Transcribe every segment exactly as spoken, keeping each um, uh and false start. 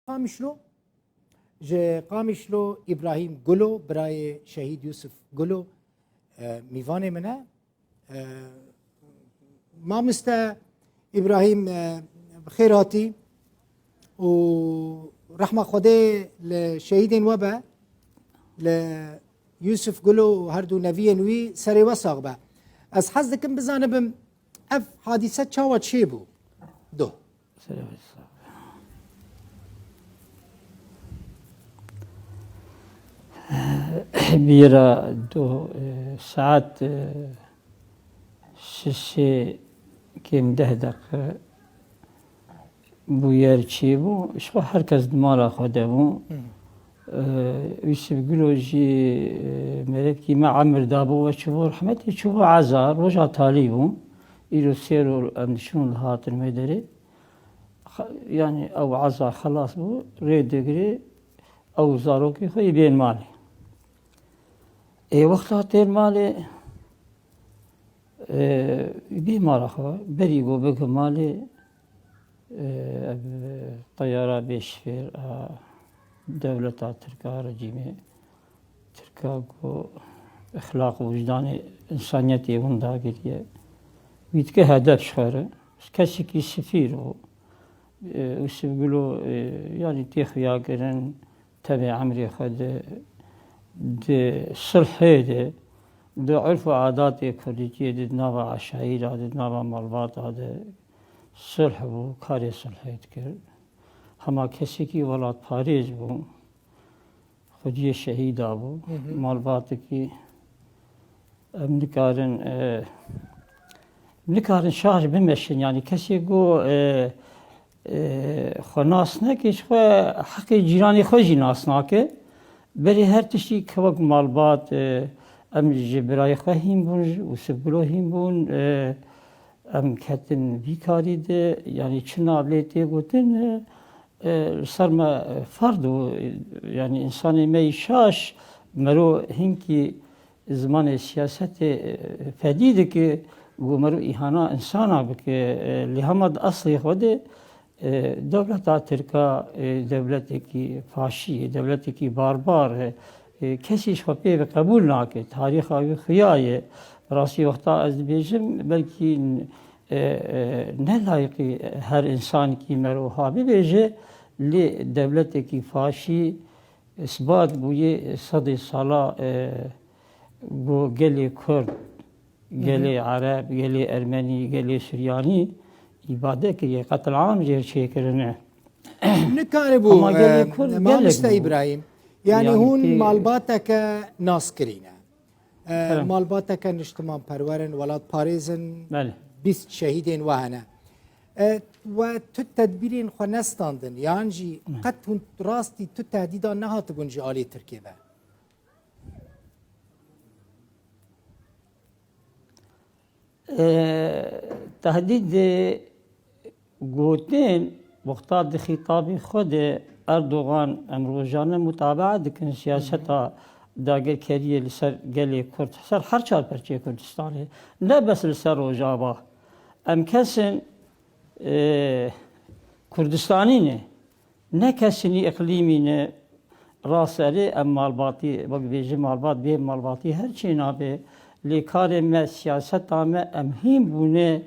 Qamişlo. Ji Qamişlo Îbrahîm Gulo, birayê Şehîd Yûsif Gulo, e, mîvanê min e. E, Mamoste Îbrahîm, e, bi xêr hatî û rehma Xwedê li şehîdên we be, li Yûsif Gulo û her du neviyên wî serê we sax be. Ez hez dikim bizanibim ev hadîse çawa çêbû? Doh. Serê we sax be. Bîra doh, e, saet, e, şeşê kêm deh deqe bûyer çêbû. Ji xwe her kes di mala xwe de bû. Hı. E, Yûsif Gulo jî, e, melekî me emir dabû we çûbû rehmetê, çûbû eza, roja talî bû. Îro sê roj em diçûn dihatin wê derê. Xe-, yanî ew eza xelas bû, rê digirê ew zarokê xwe yê bên malê. Ê wexta tên malê, e, bê mala xwe, berî ku bike malê, e, ev teyara bê şifêr a dewleta Tirk a, rejîmê Tirk a ku exlaq û wijdanê însaniyetê win dagiriye. Wî dike hedef ji xwe re. Kesekî sifîr bû. E, Yûsif Gulo, e, yanî tê xuyakirin, tevê emrê xwe de, di sulhê de, di urf û adatê kurdîtiyê de, di nava eşayîra de, di nava malbata de sulh bû, karê sulhê dikir. Hema kesekî welatparêz bû, xwediyê şehîda bû, Hı hı. malbatekî em nikarin, e, nikarin şaş bimeşin. Yanî kesê ku, e, e, xwe nas neke, ji xwe heqê cîranê xwe jî nas nake. Berê her tiştî kevek malbat, e, em ji birayê xwe hîn bûn, ji Yûsif Gulo hîn bûn, e, em ketin vî karî de, yanî çi nav lê tê gotin, e, e, li ser me, e, ferd û, e, yanî însanê me yî şaş, mero hinkî zimanê siyasetê, e, fedî dike, ku mero îhana însana bike, e, lê hema di eslê xwe de, e, dewleta Tirka, e, dewletekî faşî ye, dewletekî barbar e, e, kesî ji xwe pê ve qebûl nake. Tarîxa wî xuya ye. Bi rastî wexta ez dibêjim, belkî e, e, ne layiqî her însankî mero ha bibêje, lê dewletekî faşî isbat bûye sedê sala, e, ku gelê Kurd, gelê Ereb, gelê Ermenî, gelê Suryanî îbade kiriye, qetilam jê çêkirine. Nikaribû, Ama gelê e, Kurd gelek Mamoste bû. Îbrahîm, yanî Yanî hûn tê- malbateke nas kirîne. E, Kerem. Malbateke niştimanperwer in, welatparêz in, Belê. bîst şehîdên we hene. E, we tu tedbîrên xwe nestandin, yan jî Hı. qet hûn rastî tu tehdîdan nehatibûn ji alî Tirkiyê ve? E, tehdîd, e, Gotin, wexta di xîtabê xwe de Erdogan, em rojane mutabaa dikin siyaseta dagirkeriyê li ser gelê Kurd, ser her çar perçeyê Kurdistanê, ne bes li ser Rojava. Em kesin, e, Kurdistanî ne, ne kesinî îqlîmî ne, raserê em malbatî, wek bêjî malbat, bê malbatî her çê nabe, lê karê me, siyaseta me, em hîn bûne,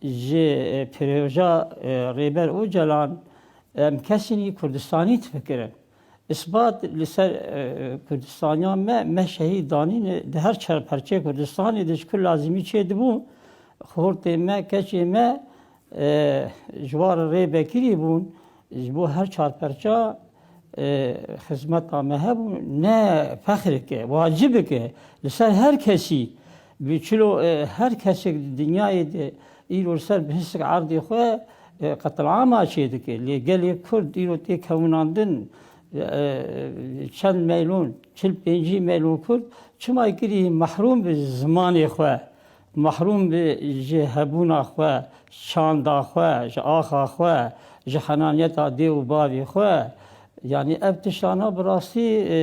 ji, e, proja, e, Rêber Ocalan, em kesinî Kurdistanî difikirin. Isbat li ser, e, Kurdistaniya me, me şehîd danîne di her çar perçeyê Kurdistanê de ji ku lazimî çêdibû, xortê me, keçê me, e, ji war rê vekirî bûn, ji bo her çar perça e, xizmeta me hebû, ne fexreke, wacibeke, li ser her kesî, bi çilo, e, her kesek di dinyayê de îro li ser bihistik erdê xwe, e, qetilama çêdike. Lê gelê Kurd îro tê kewinandin, e, çend meylûn, çil pêncî meylûn Kurd, çima kirî mehrûm bi zimanê xwe, mehrûm bi ji hebûna xwe, ji çanda xwe, ji axa xwe, ji henaniyeta dê û bavê xwe. Yanî ev tiştana bi rastî, e,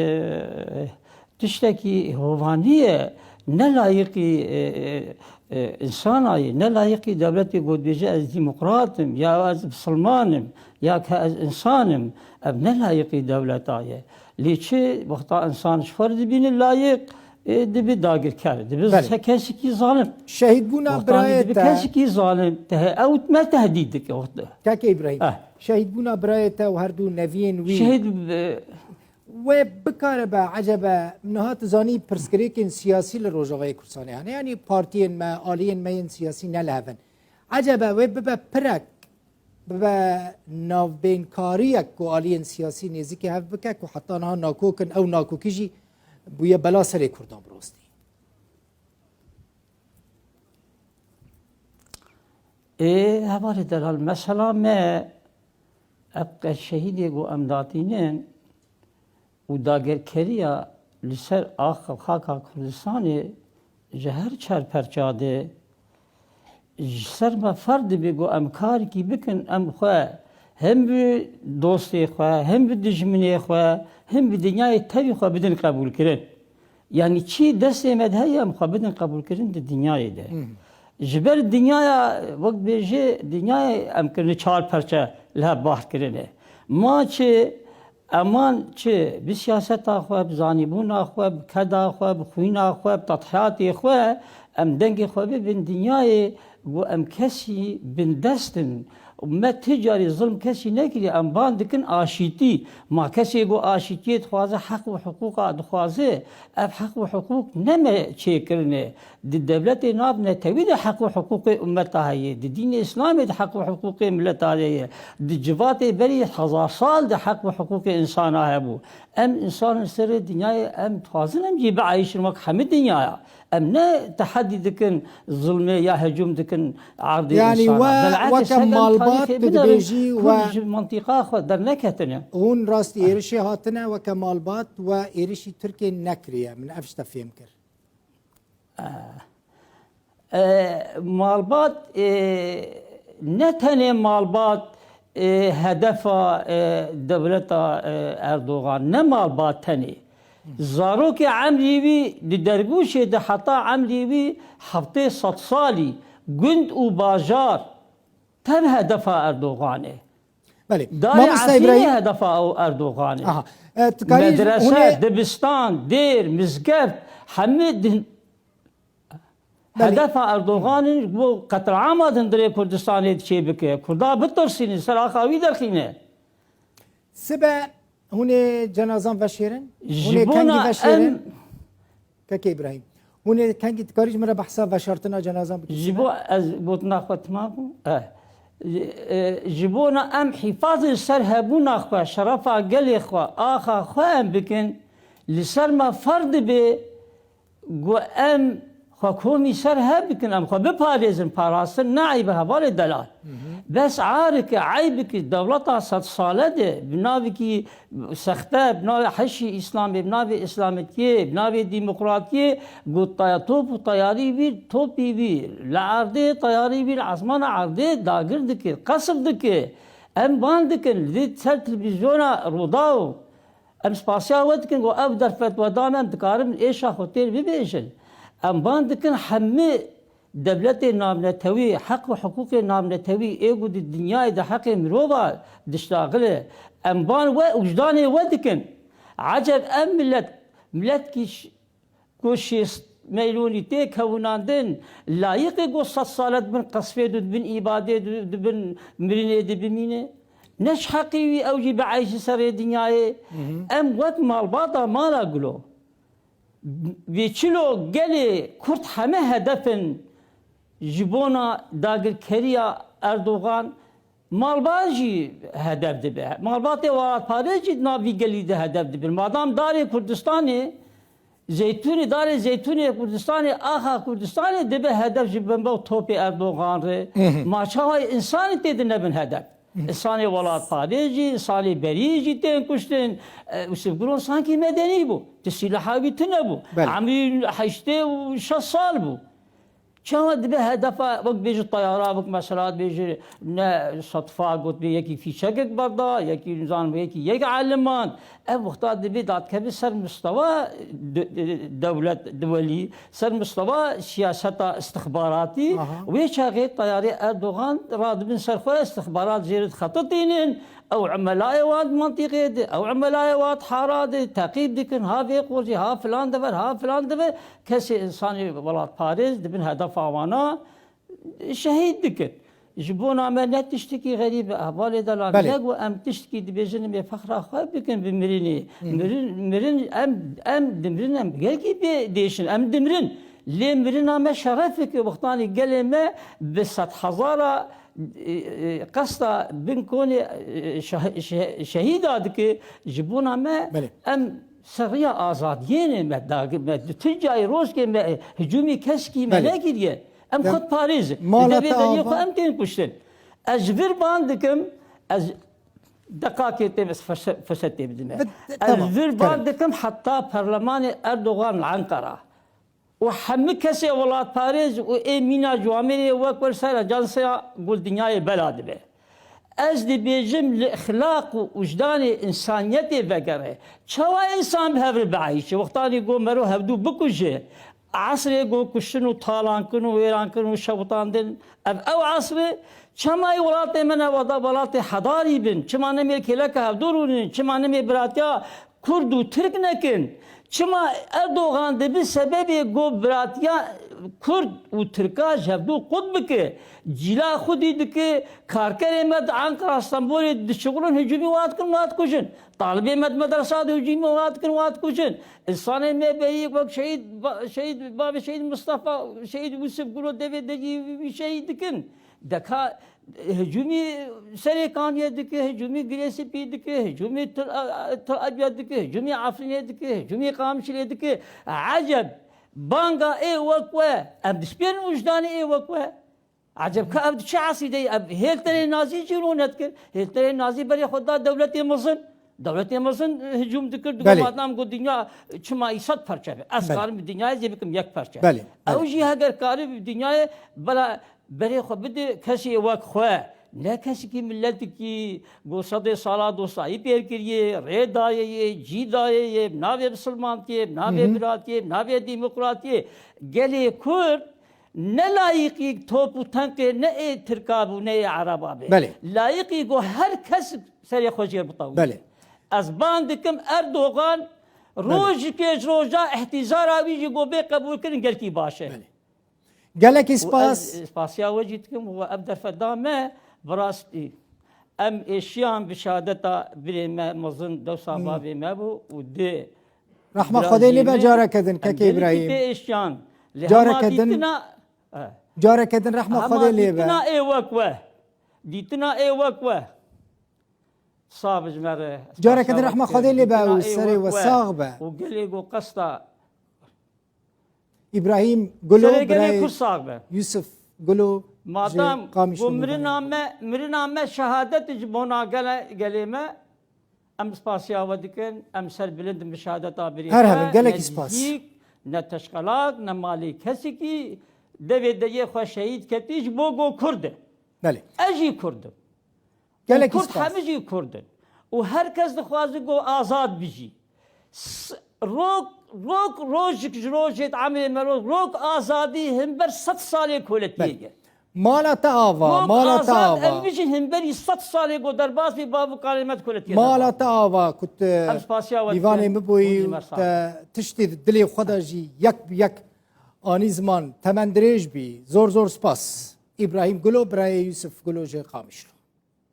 tiştekî hovanî ye. Ne layiqî, e, e, e, însana ye, ne layiqî dewletê ku dibêje ez demokrat im ya ez misilman im. Ya ke ez însan im, ev ne layiqî dewleta ye. Lê çi wexta însan ji xwe re dibîne layiq, ê, dibe dagirker, dibe Belê. se-, kesekî zalim. Şehîdbûna Wexta birayê dibe te. kesekî zalim, te-, ew me tehdît dike wexta. Keke Îbrahîm, Eh. şehîdbûna birayê te û her du neviyên wî Şehîd, e, wê bikaribe, ecebe, niha tu zanî pirsgirêkên siyasî li Rojavayê Kurdistanê hene, yanî partiyên me, aliyên me yên siyasî ne li hev in. Ecebe wê bibe pirek, bibe navbênkariyek ku aliyên siyasî nêzîkî hev bike ku heta niha nakok in, ew nakokî jî bûye bela serê Kurdan bi rastî. Ê, hevalê delal, mesela me ev qe-, şehîdê ku em datînin û dagirkeriya li ser ax-, xaka Kurdistanê ji her çar perça de ji ser me ferz dibe ku em karekî bikin, em xwe hem bi dostê xwe, hem bi dijminê xwe, hem bi dinyayê tevî xwe bidin qebûlkirin. Yanî çi destê me de heye, em xwe bidin qebûlkirin di dinyayê de. Ji ber dinyaya, wek bêje, dinyayê em kirine çar perçe, li hev baht kirine. Ma çi, eman çi, bi siyaseta xwe, bi zanîbûna xwe, bi keda xwe, bi xwîna xwe, bi tedhiyatê xwe, em dengê xwe bibin dinyayê, ku em kesî bindest in. Me ti carî zilm kesî nekiriye, em ban dikin aşîtî. Ma kesê ku aşîtiyê dixwaze, heq û hiqûqa dixwaze, ev heq û hiqûq ne me çêkirine. Di dewletê navnetewî de heq û hiqûqê ummeta heye. Di dînê Îslamê de heq û hiqûqê mileta heye. Di civatê berî hezar sal de heq û hiqûqê însana hebû. Em însan li serê dinyayê em dixwazin em jî bieyşin wek hemî dinyaya. Em ne tehedî dikin, zilmê ya hecûm dikin erdê Yanî însana. we Bel'etê weke sed em malbat tarîxê tu bidewin, dibêjî Kurd we ji mintîqa xwe derneketine. Hûn rastî êrişê hatine weke malbat we êrişî Tirkiyê nekiriye. Min ev ji te fêm kir. E, malbat, e, ne tenê malbat, e, hedefa, e, dewleta, e, Erdogan, ne malbat tenê. Zarokê emrî wî di dergûşê de heta emrî wî heftê sed salî, gund û bajar tev hedefa Erdogan e. Belê. Darê Mamoste Efrînê Îbrahîm. hedefa ew Erdogan e. Aha. E, tu karî Medrese, hûn ê dibistan, dêr, mizgeft, hemî din-, Belê. hedefa Erdogan in, bo qetilama di hundirê Kurdistanê çê bike. Kurda bitirsîne, ser axa wî derxîne. Sibe hûn ê cenazan veşêrin? Hûn Ji ê kengî bona veşêrin? em Keke Îbrahîm, hûn ê kengî dikarî ji min re behsa veşartina cenazan bikî? Ji bo ez gotina xwe timam bû. Eh. E, ji bona em hîfazê ser hebûna xwe, şerefa gelê xwe, axa xwe em bikin, li ser me ferz dibe ku em xwe komî ser hev bikin, em xwe biparêzin, parastin ne eyb e hevalê delal. Hı hı. Bes arike, eyb ki dewleta sed sale de bi navikî sexte, bi navê Heşî Îslamê, bi navê Îslametiyê, bi navê demokratiyê, ku taya-, top û tayarî wî, topî wî li erdê, tayarî wî li esmana erdê dagir dike, qesf dike. Em ban dikin, li ser televîzyona Rûdaw, em spasiya we dikin, ku ev derfet we dan, em dikarin êşa xwe têr bibêjin. Em ban dikin, hemî dewletê navnetewî, heq û hiqûqê navnetewî ê ku di dinyayê de heqê mirova diştaxile, em ban we û wijdanê we dikin. Eceb ev milet, miletkî ş-, ku şêst meylûnî tê kewinandin, layiqê ku sed sale di bin qesfê de, di bin îbadê de, di bin mirinê de bimîne? Ne ji heqê wî ew jî bieyşî serê dinyayê? Hı hı. Em wek malbata mala gulo. Vê çilo gelê Kurd heme hedef in ji bona dagirkeriya Erdogan, malbat jî hedef dibe. Malbatê welatparêz jî di nav vî gelî de hedef dibin. Madam darê Kurdistanê, zeytûnê, darê zeytûnê Kurdistanê, axa Kurdistanê dibe hedef ji bombe û topê Erdogan re. Hı hı. Ma çawa însanê tê de nebin hedef? Hı. Însanê welatparêz jî, însanê berî jî tên kuştin. E, Yusuf Gurun sankî medenî bû. Ti sîlaha wî tune bû. Belê. Emrî heştê û şeş sal bû. Çawa dibe hedefa, wek bêjî teyara, wek mesela dibêjî ne sedfa got bê yekî fîçekek berda, yekî nizanim yekî yek elimand. Ev wexta dibê dadkevî ser mistewa de-, de-, dewlet, duwelî, ser mistewa siyaseta istixbaratî. Aha. Wê çaxê teyarê Erdogan radibin ser xwe, istixbarat jê re dixetitînin, Ew emelayê wan di mantîqê de, ew emelayê wan di hara de teqîb dikin, ha vê qocê, ha filan dever, ha filan dever. Kesê, insanê welatparêz dibin hedefa wana, şehîd dikin. Ji bona me ne tiştekî xerîb e, hevalê delal. Belê. Ne ku em tiştekî dibêjin, em ê fexra xwe bikin bi mirinê. Hı hı. Mirin, mirin, em, em dimirin, em gelkî bê dêşin, em dimirin. Lê mirina me şerefek e, wextanî gelê me bi sedhezara, e, e, qesta bin konê, e, şeh-, şeh-, şehîda dike, ji bona me. Belê. Em ser rêya azadiyê ne, me dagi-, me di tu cayê rojkê me hicûmî keşkî me. Belê. Nekiriye. Em Dem-, xwe diparêzin. Mala Di devê te deriyê xwe ava. Em tên kuştin. Ez ji vir ban dikim, ez deqakê tê, ez firse-, firset tê bidime. Bi-, Ez tamam, vir ban kerem. Dikim heta perlemanê Erdogan li Enqera û hemû kesê welatparêz û ê mîna ciwamêrê wek wer ser ajanseya gul dinyayê bela dibe. Ez dibêjim li exlaq û wijdanê însaniyetê vegere. Çawa însan bi hev re bieyşe? Wextanî ku mero hevdû bikuje, esrê ku kuştin û talankin û wêrankin û şewitandin, ev ew esr e? Çima welatê me ne weda welatê hedarî bin? Çima nemê kêleka hevdû rûnin? Çima nemê biratiya Kurd û Tirk nekin? Çima Erdogan dibe sebebê ku biratiya Kurd û Tirka ji hevdû qut bike? Cîla xwedî dike, karkerê me di Ankara, Stenbolê dişixulin, hicûmî wa dikin, wa dikujin. Talibê me di medresa de hicûmî wa dikin, wa dikujin. Însanê me berî wek şehîd Ba-, şehîd, bavê şehîd Mustafa, şehîd Yusuf Gulo devê derî wî şehîd dikin. Deka hicûmî Serêkaniyê dike, hicûmî Girê Spî dike, hicûmî Til, Til Ebya dike, hicûmî Efrînê dike, hicûmî Qamişlê dike. Eceb, banga ê wek we, em dispêrin wijdanê ê wek we. Eceb ka ev di çi esrî de ye? Ev Hêlterê Nazî jî rûnet kir. Hêlterê Nazî berê xwe da dewletê mezin. Dewletê mezin, e, hicûm dikir, digot, Belê. Madem ku dinya çima î sed parçe be, ez Belê. Karim bi dinyayê zê bikim yek parçe. Belê, Ew belê. Jî heger karib bi dinyayê, bela berê xwe bide kesê wek xwe. Ne kesekî miletikî ku sedê sala dostayî pêr kiriye, rê daye yê, cî daye yê, bi navê misilmantiyê, bi navê Hı hı. biratiyê, bi navê demokratiyê. Gelê Kurd ne layiqî top û tenkê ne ê Tirka bû, ne ê Ereba bê. Belê. Layiqî ku her kes serê xwe jêr bitewî. Belê. Ez ban dikim Erdogan Belê. Rojikê ji roja ihtîzara wî jî ku bê qebûlkirin gelkî baş e. Belê. Gelekî Û spas. Ez spasiya we jî dikim û ev derfet da me bi rastî. Em êşiyan bi şehadeta birê me mezin dewsa Hmm. bavê me bû û di Rehma Xwedê lê be careke din, kekê Îbrahîm. Tê êşiyan. Lê Careke hema din, dîtina, e, careke din rehma hema Xwedê lê be. Dîtina ê wek we. Dîtina ê wek we. Sax bi ji me re. Careke din rehma Xwedê lê be û serê we sax be. Û gelê ku qesta Îbrahîm Gulo, Serê gelê birayê Kurd sax be. Yusuf Gulo ji Madam Qamişlo ku mirina me, mirina me şehadet ji bona gele-, gelê me, em spasiya we dikin, em serbilind in bi şehadeta birê Her te, hebin, gelekî ne spas. Dizîk, ne teşqelak, ne malê kesekî, devê deriyê xwe şehîd ketî ji bo ku Kurd e. Belê. Ez jî Kurd im. Gelekî Û Kurd spas. Hemî jî Kurd in. Û her kes dixwaze ku azad bijî. S-, rok, rok, rojik ji rojê di emrê me rok, rok azadî himber sed salê koletiyê Belê. ye. Mala te ava, Rok mala te azad ava. Em bijîn himberî sed salê ku derbas bî bav û kalê me di koletiyê de Mala bas. Te ava ku tu Em spasiya we dîvanê dikin. min bûyî Hûn jî û me sağ te tiştê di dilê xwe de jî yek bi yek anî ziman, temendirêj bî. Zor zor spas. Îbrahîm Gulo, birayê Yusuf Gulo ji Qamişlo.